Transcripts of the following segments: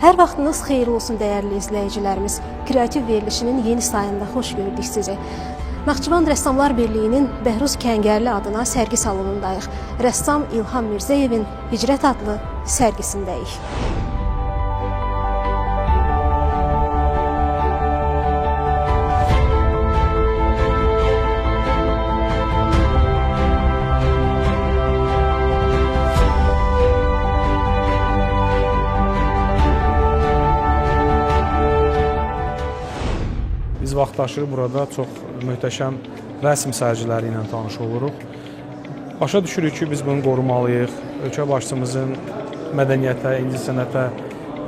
Hər vaxtınız xeyirli olsun dəyərli izləyicilərimiz. Kreativ verilişinin yeni sayında xoş gördük sizi. Naxçıvan Rəssamlar Birliyinin Bəhruz Kəngərli adına sərgi salonundayıq. Rəssam İlham Mirzəyevin Hicrət adlı sərgisindəyik. Biz vaxtaşırı burada çox möhtəşəm rəsm sərgiləri ilə tanış oluruq. Başa düşürük ki, biz bunu qorumalıyıq. Ölkə başçımızın mədəniyyətə, incəsənətə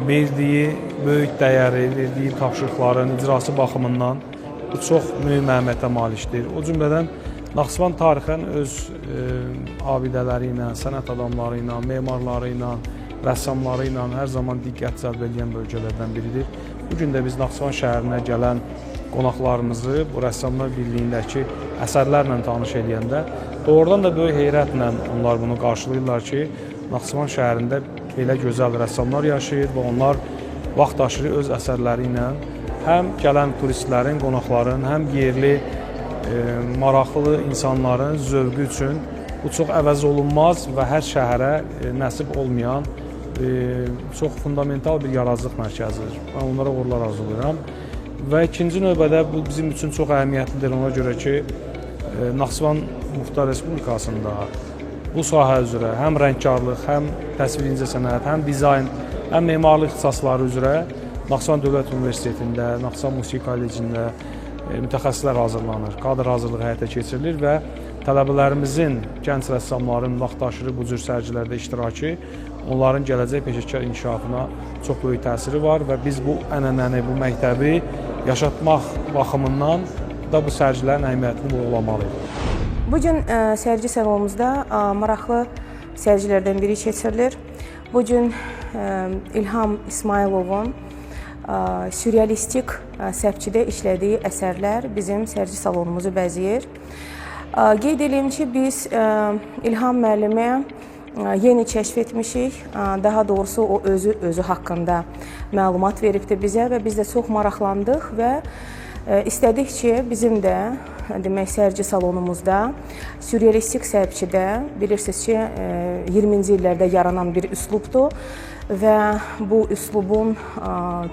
verdiyi böyük dəyəri, verdiyi tapşırıqların icrası baxımından bu çox mühüm əhəmiyyətə malikdir. O cümlədən Naxçıvan tarixən öz abidələri ilə, sənət adamları ilə, memarları ilə, rəssamları ilə hər zaman diqqət cəlb edən bölgələrdən biridir. Bu gün də biz Naxçıvan şəhərinə gələn qonaqlarımızı bu Rəssamlar Birliyindəki əsərlərlə tanış eləyəndə doğrudan da böyük heyrətlə onlar bunu qarşılayırlar ki, Naxçıvan şəhərində belə gözəl rəssamlar yaşayır və onlar vaxt aşırı öz əsərləri ilə həm gələn turistlərin, qonaqların, həm yerli maraqlı insanların zövqü üçün bu çox əvəz olunmaz və hər şəhərə nəsib olmayan çox fundamental bir yaradıcılıq mərkəzidir. Mən onlara uğurlar arzulayıram. Və ikinci növbədə bu bizim üçün çox əhəmiyyətlidir ona görə ki, Naxçıvan Muxtar Respublikasında bu sahə üzrə həm rəngkarlıq, həm təsvir incəsənət, həm dizayn, həm memarlıq ixtisasları üzrə Naxçıvan Dövlət Universitetində, Naxçıvan Musiqi Kollecində mütəxəssislər hazırlanır, kadr hazırlığı həyata keçirilir və tələbələrimizin, gənc rəssamların vaxtaşırı bu cür sərgilərdə iştirakı onların gələcək peşəkar inkişafına çox böyük təsiri var və biz bu ənənəni, bu məktəbi yaşatmaq baxımından da bu sərgilərin əhəmiyyətini vurğulamalıyıq. Bu gün sərgi salonumuzda maraqlı sərgilərdən biri keçirilir. Bu gün İlham İsmayılovun sürrealistik səpçidə işlədiyi əsərlər bizim sərgi salonumuzu bəzəyir. Qeyd eləyim ki, biz İlham müəllimi yeni kəşf etmişik. Daha doğrusu o özü haqqında məlumat veribdi bizə və biz də çox maraqlandıq və istədik ki, bizim də demək sərgi salonumuzda sürrealistik səpçidə bilirsiniz ki, 20-ci illərdə yaranan bir üslubdur və bu üslubun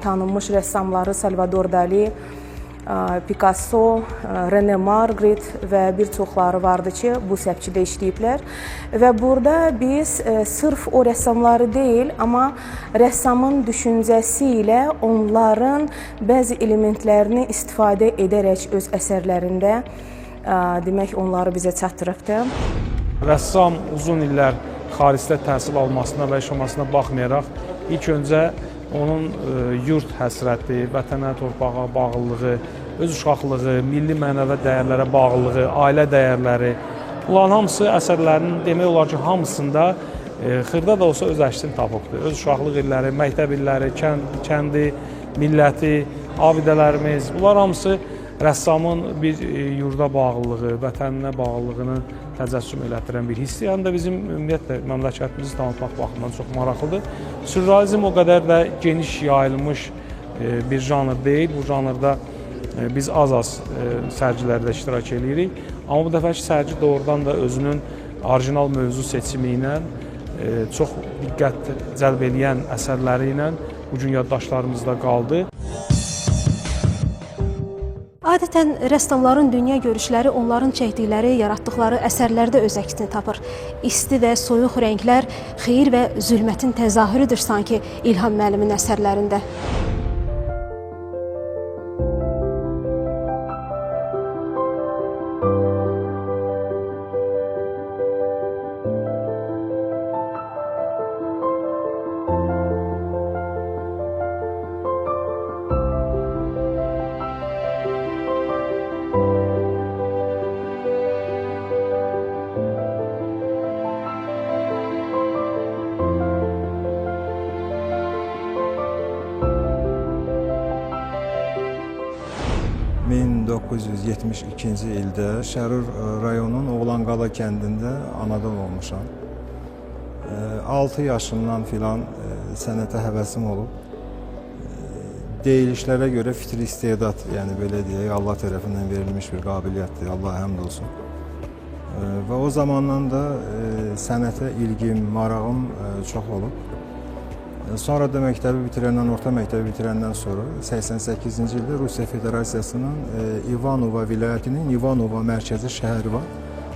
tanınmış rəssamları Salvador Dali, Picasso, René Magritte və bir çoxları vardı ki, bu səpçidə işləyiblər. Və burada biz sırf o rəssamları deyil, amma rəssamın düşüncəsi ilə onların bəzi elementlərini istifadə edərək öz əsərlərində demək onları bizə çatdırıbdır. Rəssam uzun illər xaricdə təhsil almasına və yaşamasına baxmayaraq ilk öncə onun yurt həsrəti, vətənə, torpağa bağlılığı, öz uşaqlığı, milli mənəvi dəyərlərə bağlılığı, ailə dəyərləri, bunların hamısı əsərlərinin demək olar ki, hamısında xırda da olsa öz əksini tapıbdır. Öz uşaqlıq illəri, məktəb illəri, kəndi, milləti, abidələrimiz, bunlar hamısı rəssamın bir yurda bağlılığı, vətəninə bağlılığını təcəssüm elətdirən bir hissdir. Həm də bizim ümumiyyətlə məmləkətimizi tanıtmaq baxımından çox maraqlıdır. Sürrealizm o qədər də geniş yayılmış bir janr deyil. Bu janrda biz az-az sərgilərdə iştirak eləyirik. Amma bu dəfəki sərgi doğrudan da özünün orijinal mövzu seçimi ilə, çox diqqət cəlb eləyən əsərləri ilə bu gün yaddaşlarımızda qaldı. Adətən rəssamların dünya görüşləri onların çəkdikləri, yaratdıqları əsərlərdə öz əksini tapır. İsti və soyuq rənglər xeyir və zülmətin təzahürüdür sanki İlham müəllimin əsərlərində. 1972-ci ildə Şərur rayonunun Oğlanqala kəndində anadan olmuşam. 6 yaşından filan sənətə həvəsim olub. Deyilişlərə görə fitri istedad, yəni belə deyək, Allah tərəfindən verilmiş bir qabiliyyətdir. Allaha həmd olsun. Və o zamandan da sənətə ilgim, marağım çox olub. Sonra da məktəbi bitirəndən, orta məktəbi bitirəndən sonra 88-ci ildə Rusiya Federasiyasının İvanova vilayətinin İvanova mərkəzi şəhəri var.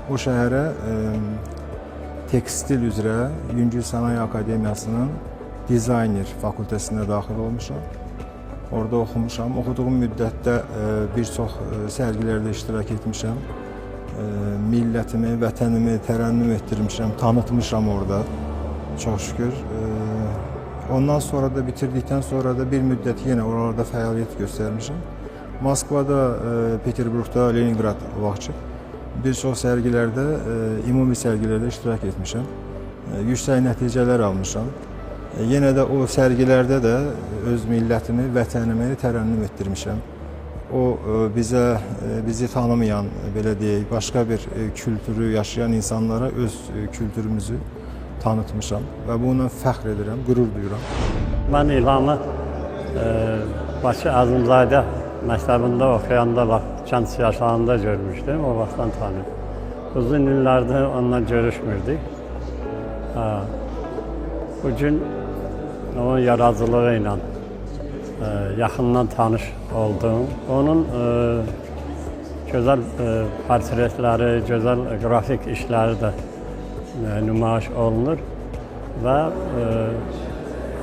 O şəhərə tekstil üzrə Yüngül Sənaye Akademiyasının dizayner fakültəsinə daxil olmuşam. Orada oxumuşam. Oxuduğum müddətdə bir çox sərgilərdə iştirak etmişəm. Millətimi, vətənimi tərənnüm etdirmişəm, tanıtmışam orada. Çox şükür. Ondan sonra da bitirdikdən sonra da bir müddət yenə oralarda fəaliyyət göstərmişəm. Moskvada, Peterburqda, Leningrad vaxtı bir çox sərgilərdə, ümumi sərgilərdə iştirak etmişəm. Yüksək nəticələr almışam. Yenə də o sərgilərdə də öz millətimi, vətənimi tərənnüm etdirmişəm. O bizi tanımayan, belə deyək, başqa bir kültürü yaşayan insanlara öz kültürümüzü tanıtmışam və bununla fəxr edirəm, qürur duyuram. Mən İlhamı Bakı Əzimzadə məktəbində oxuyanda, lap gənc yaşlarında görmüşdüm, o vaxtdan tanıyım. Uzun illərdir onunla görüşmürdük. Bugün onun yaradıcılığı ilə yaxından tanış oldum. Onun gözəl portretləri, gözəl qrafik işləri də nümayiş olunur və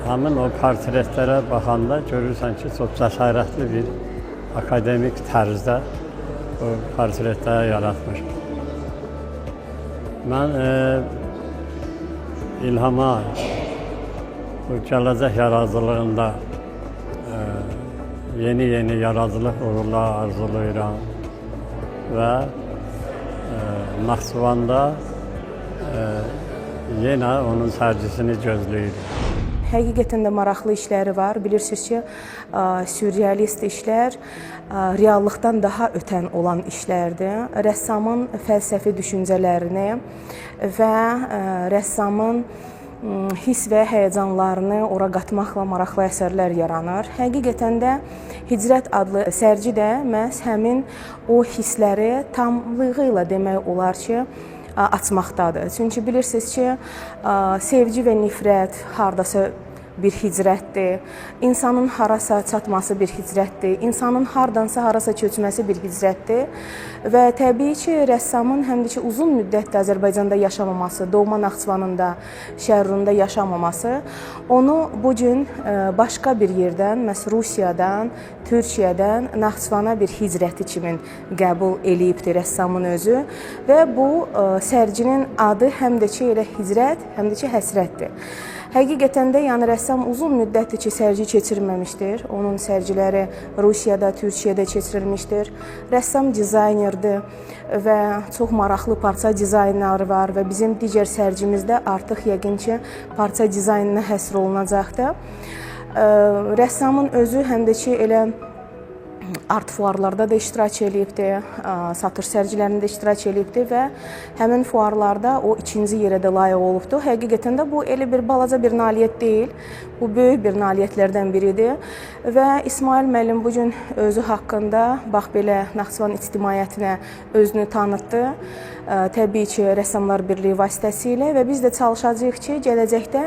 həmin o portretlərə baxanda görürsən ki, çox cəsarətli bir akademik tərzdə o portretləri yaratmış. Mən İlhama bu gələcək yaradıcılığında yeni-yeni yaradıcılıq uğurları arzulayıram və Naxçıvanda yenə onun sərgisini gözləyirik. Həqiqətən də maraqlı işləri var. Bilirsiniz ki, sürrealist işlər reallıqdan daha ötən olan işlərdir. Rəssamın fəlsəfi düşüncələrini və rəssamın hiss və həyəcanlarını ora qatmaqla maraqlı əsərlər yaranır. Həqiqətən də Hicrət adlı sərgi də məhz həmin o hissləri tamlığı ilə demək olar ki, açmaqdadır. Çünki bilirsiniz ki, sevgi və nifrət hardasa bir hicrətdir, insanın harasa çatması bir hicrətdir, insanın hardansa harasa köçməsi bir hicrətdir və təbii ki, rəssamın həm də ki, uzun müddətdə Azərbaycanda yaşamaması, doğma Naxçıvanında, Şərrunda yaşamaması onu bu gün başqa bir yerdən, məhz Rusiyadan, Türkiyədən Naxçıvana bir hicrəti kimi qəbul eləyibdir rəssamın özü və bu sərginin adı həm də ki, elə hicrət, həm də ki, həsrətdir. Həqiqətən də, yəni rəssam uzun müddətdir ki, sərgi keçirməmişdir. Onun sərgiləri Rusiyada, Türkiyədə keçirilmişdir. Rəssam dizaynerdir və çox maraqlı parça dizaynları var və bizim digər sərgimizdə artıq yəqin ki, parça dizaynına həsr olunacaqdır. Rəssamın özü həm də ki, elə art fuarlarda da iştirak eləyibdir, satış sərgilərində iştirak eləyibdir və həmin fuarlarda o ikinci yerə də layiq olubdur. Həqiqətən də bu elə bir balaca bir nailiyyət deyil, bu böyük bir nailiyyətlərdən biridir və İsmail müəllim bu gün özü haqqında bax belə Naxçıvan ictimaiyyətinə özünü tanıtdı. Təbii ki, Rəssamlar Birliyi vasitəsilə və biz də çalışacağıq ki, gələcəkdə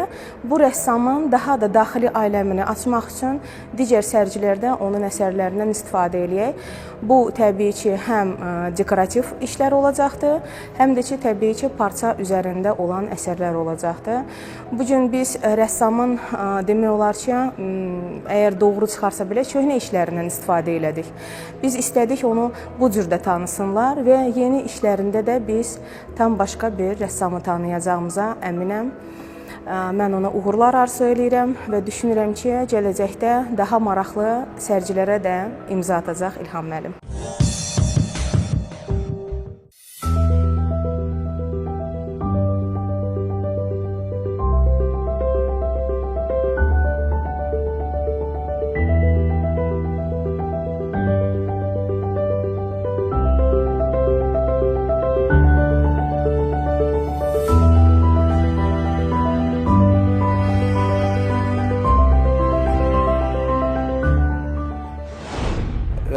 bu rəssamın daha da daxili aləmini açmaq üçün digər sərgilərdə onun əsərlərindən istifadə eləyək. Bu, təbii ki, həm dekorativ işlər olacaqdır, həm də ki, təbii ki, parça üzərində olan əsərlər olacaqdır. Bu gün biz rəssamın, demək olar ki, əgər doğru çıxarsa belə, köhnə işlərindən istifadə elədik. Biz istədik onu bu cür də tanısınlar və yeni işlərində də biz tam başqa bir rəssamı tanıyacağımıza əminəm. Mən ona uğurlar arzu eləyirəm və düşünürəm ki, gələcəkdə daha maraqlı sərgilərə də imza atacaq İlham müəllim.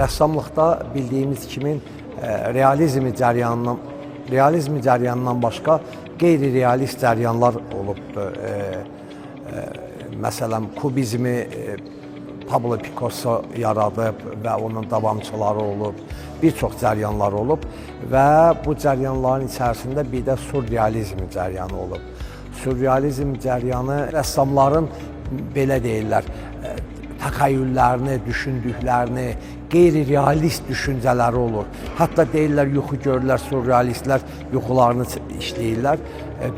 Rəssamlıqda bildiyimiz kimi realizm cəryanından başqa qeyri-realist cəryanlar olubdur. Məsələn, kubizmi Pablo Picasso yaradıb və onun davamçıları olub. Bir çox cəryanlar olub və bu cəryanların içərisində bir də sürrealizm cəryanı olub. Sürrealizm cəryanı rəssamların belə deyirlər, təxəyyüllərini, düşündüklərini, qeyri-realist düşüncələri olur. Hətta deyirlər yuxu görürlər, sürrealistlər yuxularını işləyirlər.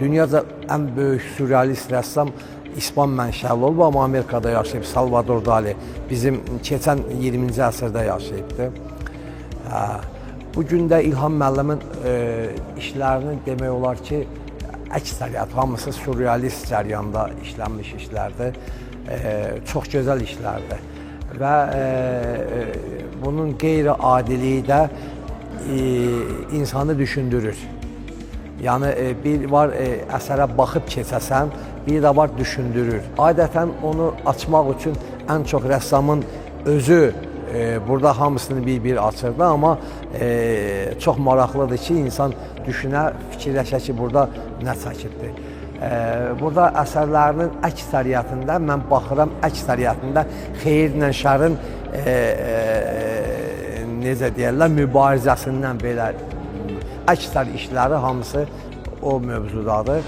Dünyada ən böyük sürrealist rəssam İspan mənşəli olub, amma Amerikada yaşayıb, Salvador Dali bizim keçən 20-ci əsrdə yaşayıbdı. Hə. Bu gün də İlham müəllimin işlərinin demək olar ki, əksəriyyət hamısı sürrealist cəryanda işlənmiş işlərdir. Çox gözəl işlərdir. Və bunun qeyri-adiliyi də insanı düşündürür. Yəni bir var əsərə baxıb keçəsən, bir də var düşündürür. Adətən onu açmaq üçün ən çox rəssamın özü burada hamısını bir-bir açırdı, amma çox maraqlıdır ki, insan düşünə, fikirləşə ki, burada nə çəkibdir. Burada əsərlərinin əksəriyyətində, mən baxıram, əksəriyyətində xeyirlə şərin necə deyirlər, mübarizəsindən belə əksər işləri hamısı o mövzudadır.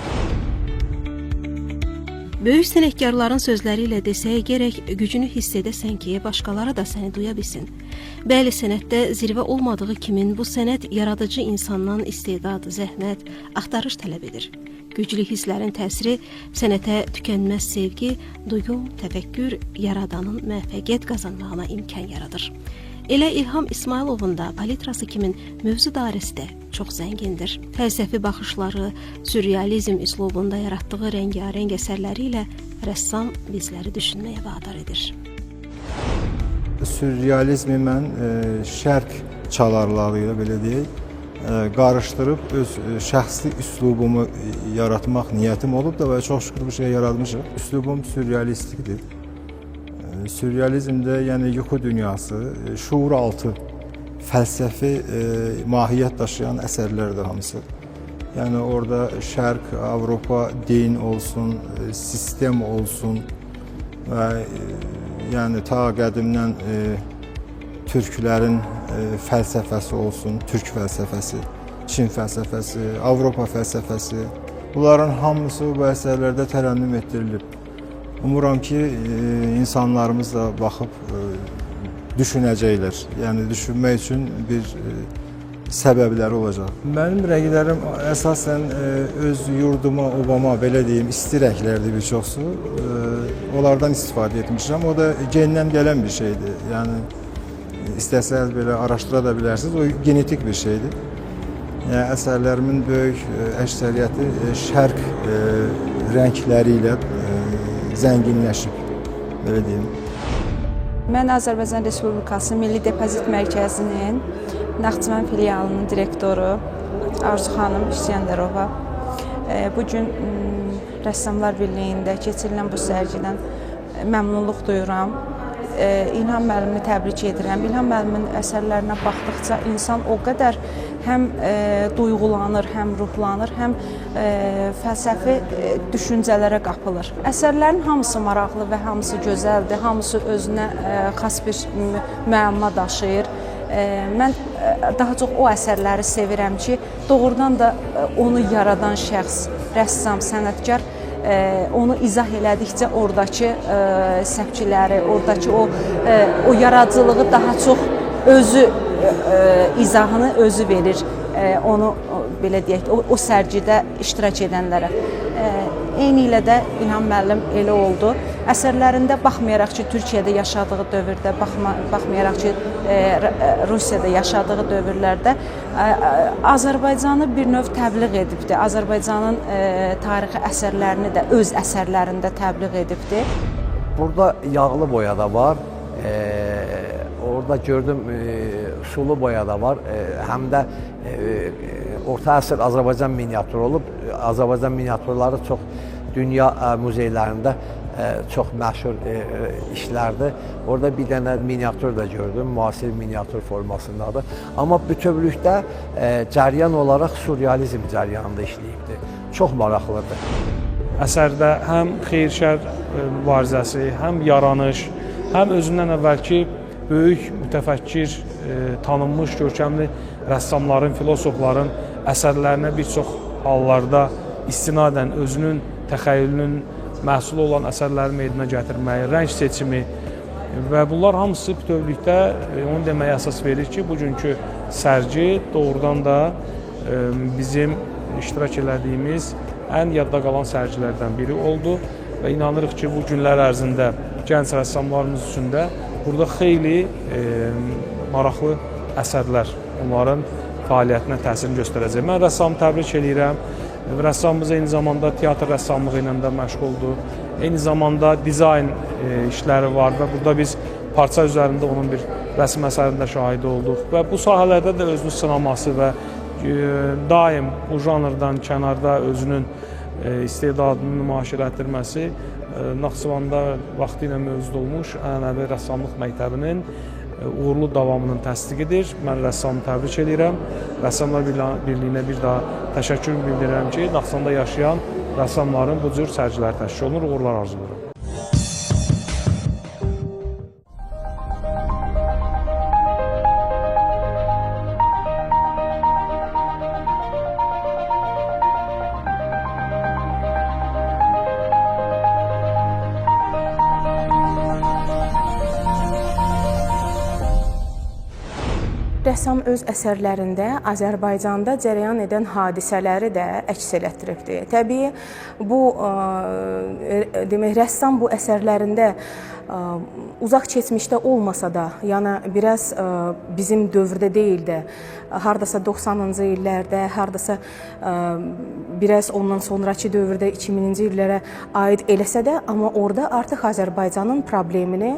Böyük sənətkarların sözləri ilə desək, gərək gücünü hiss edəsən ki, başqaları da səni duya bilsin. Bəli, sənətdə zirvə olmadığı kimin bu sənət yaradıcı insandan istedad, zəhmət, axtarış tələb edir. Güclü hisslərin təsiri sənətə tükənməz sevgi, duyum, təfəkkür yaradanın müvəffəqiyyət qazanmağına imkan yaradır. Elə İlham İsmayılovun da palitrası kimin mövzu dairəsi də çox zəngindir. Fəlsəfi baxışları, sürrealizm üslubunda yaratdığı rəngarəng əsərləri ilə rəssam bizləri düşünməyə vadar edir. Sürrealizmi mən şərq çalarları ilə belə deyək, qarışdırıb öz şəxsi üslubumu yaratmaq niyyətim olub da və çox şükür bu şeyi yaratmışam. Üslubum sürrealistikdir. Sürrealizmdə yəni yuxu dünyası, şuuraltı, fəlsəfi mahiyyət daşıyan əsərlərdir hamısı. Yəni orada Şərq, Avropa din olsun, sistem olsun və yəni ta qədimdən türklərin fəlsəfəsi olsun, türk fəlsəfəsi, Çin fəlsəfəsi, Avropa fəlsəfəsi, bunların hamısı bu əsərlərdə tərənnüm etdirilib. Umuram ki, insanlarımız da baxıb düşünəcəklər. Yəni düşünmək üçün bir səbəbləri olacaq. Mənim rənglərim əsasən öz yurduma, obama belə deyim, isti rənglərdir bir çoxsu. Onlardan istifadə etmişəm. O da gendən gələn bir şeydir. Yəni istəsəniz belə araşdıra da bilərsiniz. O genetik bir şeydir. Yəni əsərlərimin böyük əksəriyyəti şərq rəngləri ilə zənginləşib, belə deyim. Mən Azərbaycan Respublikası Milli Depozit Mərkəzinin Naxçıvan filialının direktoru Arzu xanım İsgəndərova. Bu gün Rəssamlar Birliyində keçirilən bu sərgidən məmnunluq duyuram. İlham müəllimi təbrik edirəm. İlham müəllimin əsərlərinə baxdıqca insan o qədər həm duyğulanır, həm ruhlanır, həm fəlsəfi düşüncələrə qapılır. Əsərlərin hamısı maraqlı və hamısı gözəldir, hamısı özünə xas bir müəmma daşıyır. Mən daha çox o əsərləri sevirəm ki, doğrudan da onu yaradan şəxs, rəssam, sənətkar onu izah elədikcə oradakı səpkiləri, oradakı o yaradıcılığı daha çox özü izahını özü verir. Onu belə deyək, o sərgidə iştirak edənlərə. Eyni ilə də İlham müəllim elə oldu. Əsərlərində baxmayaraq ki, Türkiyədə yaşadığı dövrdə, baxmayaraq ki, Rusiyada yaşadığı dövrlərdə Azərbaycanı bir növ təbliğ edibdi. Azərbaycanın tarixi əsərlərini də öz əsərlərində təbliğ edibdi. Burada yağlı boya da var. Orada gördüm sulu boya da var. Həm də orta əsr Azərbaycan miniatürü olub. Azərbaycan miniatürları çox dünya muzeylərində çox məşhur işlərdir. Orada bir dənə miniatür də gördüm, müasir miniatür formasındadır. Amma bütövlükdə cəryan olaraq sürrealizm cəryanında işləyibdir. Çox maraqlıdır. Əsərdə həm xeyir-şər mübarizəsi, həm yaranış, həm özündən əvvəlki böyük mütəfəkkir, tanınmış, görkəmli rəssamların, filosofların əsərlərinə bir çox hallarda istinadən özünün təxəyyülünün məhsulu olan əsərləri meydana gətirməyi, rəng seçimi və bunlar hamısı bütövlükdə onu deməyə əsas verir ki, bugünkü sərgi doğrudan da bizim iştirak elədiyimiz ən yadda qalan sərgilərdən biri oldu və inanırıq ki, bu günlər ərzində gənc rəssamlarımız üçün də burada xeyli maraqlı əsərlər onların fəaliyyətinə təsirini göstərəcək. Mən rəssamı təbrik eləyirəm. Rəssamımız eyni zamanda teatr rəssamlığı ilə də məşğuldur. Eyni zamanda dizayn işləri var və burada biz parça üzərində onun bir rəsm əsərində şahidi olduq və bu sahələrdə də özünü sınaması və daim bu janrdan kənarda özünün istedadını nümayiş elətdirməsi Naxçıvanda vaxtı ilə mövcud olmuş ənənəvi rəssamlıq məktəbinin uğurlu davamının təsdiqidir. Mən rəssamı təbrik edirəm. Rəssamlar Birliyinə bir daha təşəkkür bildirirəm ki, Naxçıvanda yaşayan rəssamların bu cür sərgiləri təşkil olunur. Uğurlar arzulayıram. Rəssam öz əsərlərində Azərbaycanda cərəyan edən hadisələri də əks elətdiribdir. Təbii bu demək rəssam bu əsərlərində uzaq keçmişdə olmasa da, yəni biraz bizim dövrdə deyil də, hardasa 90-cı illərdə, hardasa biraz ondan sonrakı dövrdə 2000-ci illərə aid eləsə də, amma orada artıq Azərbaycanın problemini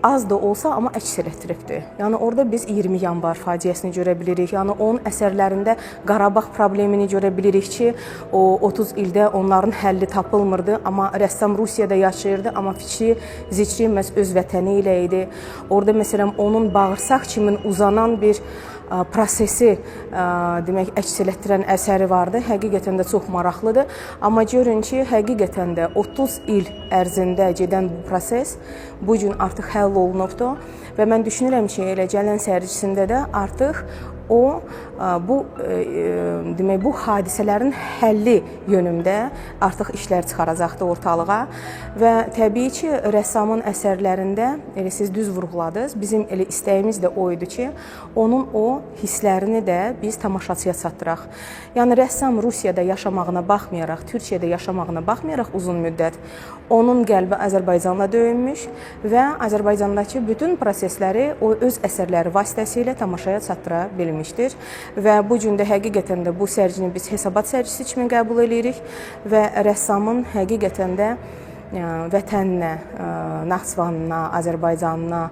az da olsa, amma əks elətdiribdir. Yəni orada biz 20 yanvar faciəsini görə bilirik. Yəni onun əsərlərində Qarabağ problemini görə bilirik ki, o 30 ildə onların həlli tapılmırdı, amma rəssam Rusiyada yaşayırdı, amma fikri, zikri məhz öz vətəni ilə idi. Orada məsələn onun bağırsaq kimi uzanan bir prosesi demək əks elətdirən əsəri vardı. Həqiqətən də çox maraqlıdır. Amma görün ki, həqiqətən də 30 il ərzində gedən bu proses bu gün artıq həll olunubdur və mən düşünürəm ki, elə gələn sərgisində də artıq o bu demək bu hadisələrin həlli yönündə artıq işlər çıxaracaqdır ortalığa və təbii ki, rəssamın əsərlərində elə siz düz vurğuladınız, bizim elə istəyimiz də o idi ki, onun o hisslərini də biz tamaşaçıya çatdıraq. Yəni rəssam Rusiyada yaşamağına baxmayaraq, Türkiyədə yaşamağına baxmayaraq uzun müddət onun qəlbi Azərbaycanla döyünmüş və Azərbaycandakı bütün prosesləri o öz əsərləri vasitəsilə tamaşaya çatdıra bilmişdir. Və bu gün də həqiqətən də bu sərgini biz hesabat sərgisi kimi qəbul eləyirik və rəssamın həqiqətən də vətəninə, Naxçıvanına, Azərbaycanına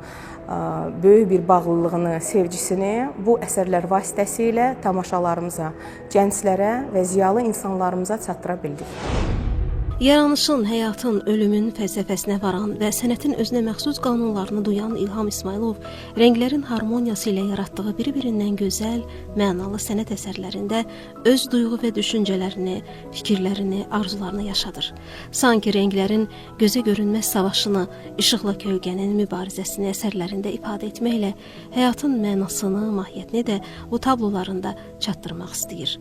böyük bir bağlılığını, sevgisini bu əsərlər vasitəsilə tamaşalarımıza, gənclərə və ziyalı insanlarımıza çatdıra bildik. Yaranışın, həyatın, ölümün fəlsəfəsinə varan və sənətin özünə məxsus qanunlarını duyan İlham İsmayılov rənglərin harmoniyası ilə yaratdığı bir-birindən gözəl, mənalı sənət əsərlərində öz duyğu və düşüncələrini, fikirlərini, arzularını yaşadır. Sanki rənglərin gözə görünməz savaşını, işıqla kölgənin mübarizəsini əsərlərində ifadə etməklə həyatın mənasını, mahiyyətini də bu tablolarında çatdırmaq istəyir.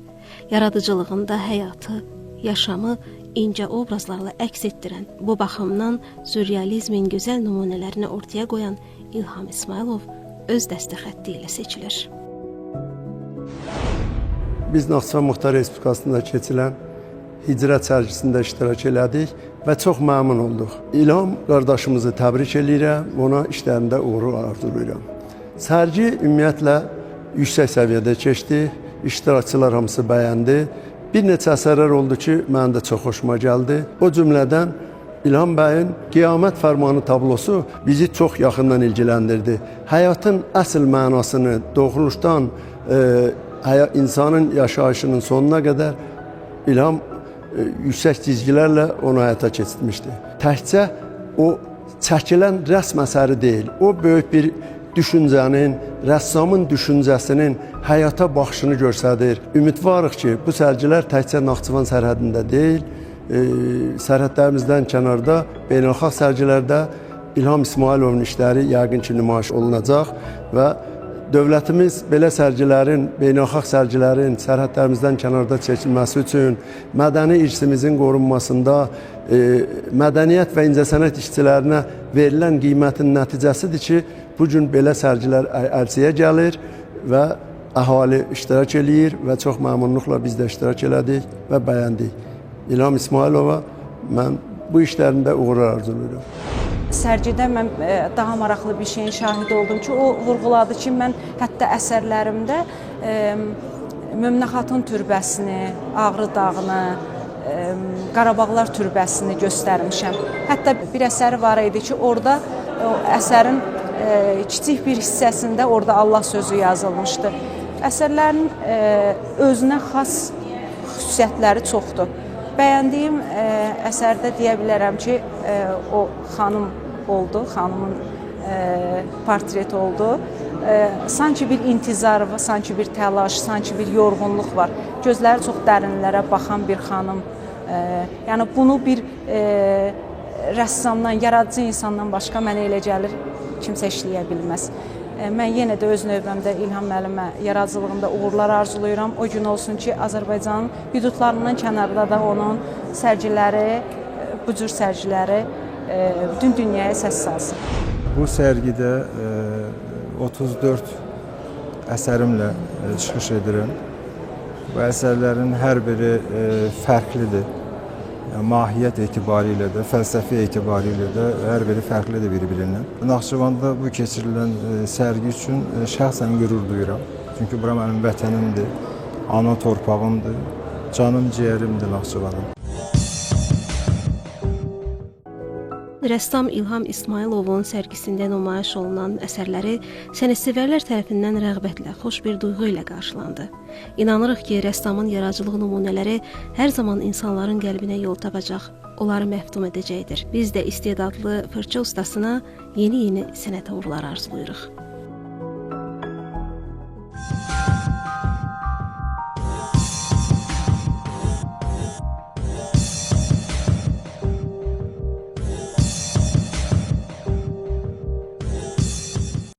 Yaradıcılığında həyatı, yaşamı incə obrazlarla əks etdirən, bu baxımdan sürrealizmin gözəl nümunələrini ortaya qoyan İlham İsmayılov öz dəstəxətti ilə seçilir. Biz Naxçıvan Muxtar Respublikasında keçilən hicrət sərgisində iştirak elədik və çox məmnun olduq. İlham qardaşımızı təbrik eləyirəm, ona işlərində uğuru arzulayıram. Sərgi ümumiyyətlə yüksək səviyyədə keçdi, iştirakçılar hamısı bəyəndi. Bir neçə əsərlər oldu ki, mənim də çox xoşuma gəldi. O cümlədən İlham bəyin Qiyamət Fərmanı tablosu bizi çox yaxından ilgiləndirdi. Həyatın əsl mənasını doğuluşdan insanın yaşayışının sonuna qədər İlham yüksək cizgilərlə onu həyata keçirmişdi. Təkcə o çəkilən rəsm əsəri deyil, o böyük bir düşüncənin, rəssamın düşüncəsinin həyata baxışını göstərir. Ümidvarıq ki, bu sərgilər təkcə Naxçıvan sərhədində deyil, sərhədlərimizdən kənarda beynəlxalq sərgilərdə İlham İsmayılovun işləri yəqin ki, nümayiş olunacaq və dövlətimiz belə sərgilərin, beynəlxalq sərgilərin sərhədlərimizdən kənarda çəkilməsi üçün mədəni irsimizin qorunmasında mədəniyyət və incəsənət işçilərinə verilən qiymətin nəticəsidir ki, bu gün belə sərgilər ərsəyə gəlir və əhali iştirak eləyir və çox məmnunluqla biz də iştirak elədik və bəyəndik. İlham İsmayılova mən bu işlərində uğurlar arzulayıram. Sərgidə mən daha maraqlı bir şeyin şahidi oldum ki, o vurğuladı ki, mən hətta əsərlərimdə Möminə Xatun türbəsini, Ağrı dağını, Qarabağlar türbəsini göstərmişəm. Hətta bir əsəri var idi ki, orada o əsərin kiçik bir hissəsində orada Allah sözü yazılmışdı. Əsərlərin özünə xas xüsusiyyətləri çoxdur. Bəyəndiyim əsərdə deyə bilərəm ki, o xanım oldu, xanımın portreti oldu. Sanki bir intizar var, sanki bir təlaş, sanki bir yorğunluq var. Gözləri çox dərinlərə baxan bir xanım. Yəni bunu bir rəssamdan, yaradıcı insandan başqa mənə elə gəlir, kimsə işləyə bilməz. Mən yenə də öz növbəmdə İlham müəllimə yaradıcılığında uğurlar arzulayıram. O gün olsun ki, Azərbaycanın hüdudlarından kənarda da onun sərgiləri, bu cür sərgiləri bütün dünyaya səs salsın. Bu sərgidə 34 əsərimlə çıxış edirəm. Bu əsərlərin hər biri fərqlidir. Yəni, mahiyyət etibarilə də, fəlsəfi etibarilə də hər biri fərqlidir bir-birindən. Naxçıvanda bu keçirilən sərgi üçün şəxsən qürur duyuram. Çünki bura mənim vətənimdir, ana torpağımdır, canım ciyərimdir Naxçıvanım. Rəssam İlham İsmayılovun sərgisində nümayiş olunan əsərləri sənətsevərlər tərəfindən rəğbətlə, xoş bir duyğu ilə qarşılandı. İnanırıq ki, rəssamın yaradıcılıq nümunələri hər zaman insanların qəlbinə yol tapacaq, onları məftun edəcəkdir. Biz də istedadlı fırça ustasına yeni-yeni sənət uğurları arzulayırıq.